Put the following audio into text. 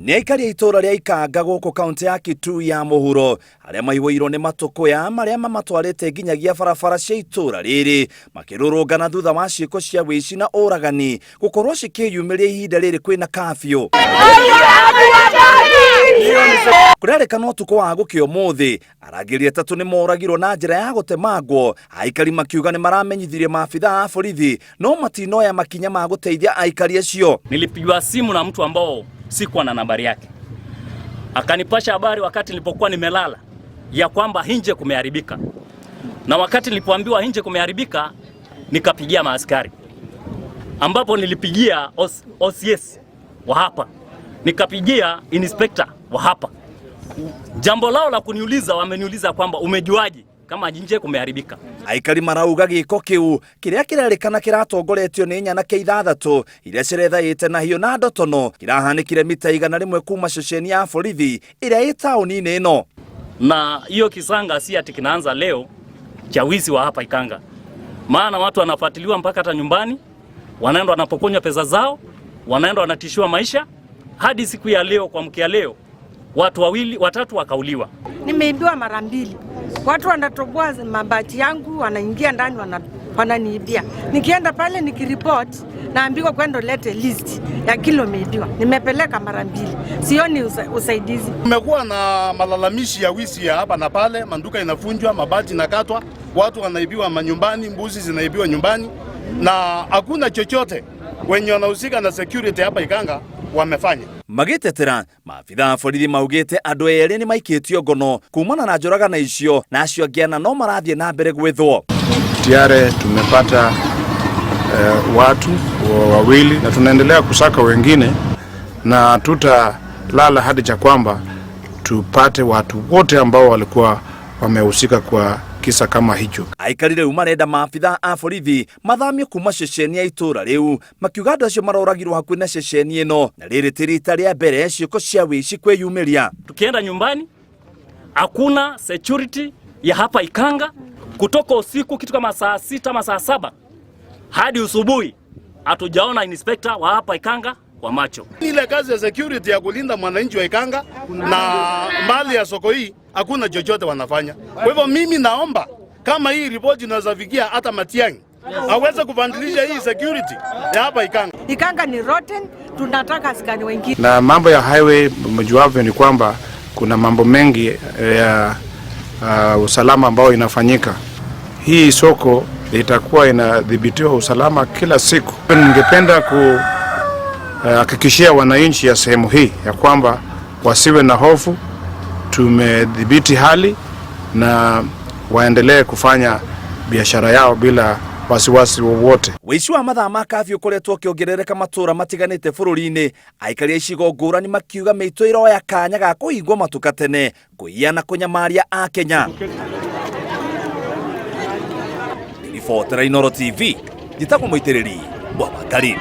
Nĩ aikari a itũũra rĩa Ikanga gũkũ kaũntĩ ya Kitui ya mũhuro arĩa maihũirwo nĩ matũkũya marĩa mamatwarĩte nginyagia barabara cia itũũra rĩrĩ makĩrũrũngana thutha wa ciĩko cia wĩici na ũragani gũkorwo cikĩyumĩria ihinda rĩrĩ kwĩna kafyu. Kũrerĩkana ũtukũ wa gũkĩa ũmũthĩ arangĩri atatũ nĩ moragirwo na njĩra ya gũtemangwo, aikari makiuga nĩ maramenyithirie maabitha a borithi no matinoya makinya ma gũteithia aikari acio. Nilipigiwa simu na mtu ambao sikuwa na nambari yake, akanipasha habari wakati nilipokuwa nimelala ya kwamba nje kumeharibika, na wakati nilipoambiwa nje kumeharibika, nikapigia maaskari, ambapo nilipigia OCS wa hapa, nikapigia inspector wa hapa. Jambo lao la kuniuliza, wameniuliza kwamba umejuaje kama nje kumeharibika. Aikari marauga gĩko kĩu kĩrĩa kĩrerĩkana kĩratongoretio nĩ nyanake ithathatũ iria cirethaĩte na hiũ na ndotono kĩrahanĩkire mita 100 kuma ceceni ya borithi ĩrĩa ĩ taũni-inĩ ĩno. Na hiyo kisanga si ati kinaanza leo cha wizi wa hapa Ikanga, maana watu wanafuatiliwa mpaka hata nyumbani, wanaenda wanapokonywa pesa zao, wanaenda wanatishiwa maisha hadi siku ya leo. Kwa mkia leo watu wawili watatu wakauliwa. Nimeibiwa mara mbili, watu wanatoboa mabati yangu, wanaingia ndani, wananiibia. Nikienda pale nikiripoti, naambiwa kwenda ulete list ya kilo umeibiwa. Nimepeleka mara mbili, sioni usaidizi. Kumekuwa na malalamishi ya wizi ya hapa na pale, manduka inafunjwa, mabati inakatwa, watu wanaibiwa manyumbani, mbuzi zinaibiwa nyumbani, na hakuna chochote wenye wanahusika na security hapa Ikanga wamefanya. Magĩtetera maabitha a borithi maugĩte andũ erĩ nĩ maikĩtio ngono kumana na njũragano icio na acio angĩ ana no marathiĩ na mbere gwethwo. Tayari tumepata watu wawili na tunaendelea kusaka wengine, na tutalala hadi cha kwamba tupate watu wote ambao walikuwa wamehusika kwa kisa kama hicho. Aikari rĩu marenda maabitha a borithi mathamio kuma ceceni ya itũũra rĩu makiuga andũ acio maroragirwo hakuhĩ na ceceni ĩno na rĩrĩ ti rita rĩa mbere ciĩko cia wĩici kwĩyumĩria. Tukienda nyumbani hakuna security ya hapa Ikanga, kutoka usiku kitu kama saa 6 ama saa 7 hadi usubuhi hatujaona inspector wa hapa Ikanga kwa macho. Ile kazi ya security ya kulinda mwananchi wa Ikanga na mali ya soko hii hakuna chochote wanafanya. Kwa hivyo mimi naomba kama hii ripoti inaweza fikia hata Matiang'i aweze kubadilisha hii security ya hapa Ikanga. Ikanga ni rotten, tunataka askari wengine. Na mambo ya highway mjuavyo ni kwamba kuna mambo mengi ya usalama ambao inafanyika. Hii soko itakuwa inadhibitiwa usalama kila siku. Ningependa kuhakikishia wananchi ya sehemu hii ya kwamba wasiwe na hofu, tumedhibiti hali na waendelee kufanya biashara yao bila wasiwasi wowote. Wĩici wa mathaa ma kafyu ũkoretwo ũkĩongerereka matũũra matiganĩte bũrũri-inĩ, aikari a icigo ngũrani makiuga mĩitũ ĩroya kanya ga kũhingwo matuka tene kũiya na kũnyamaria Akenya. Ribotera Inooro TV, njĩtagwo Mũitĩrĩri wa Wakari.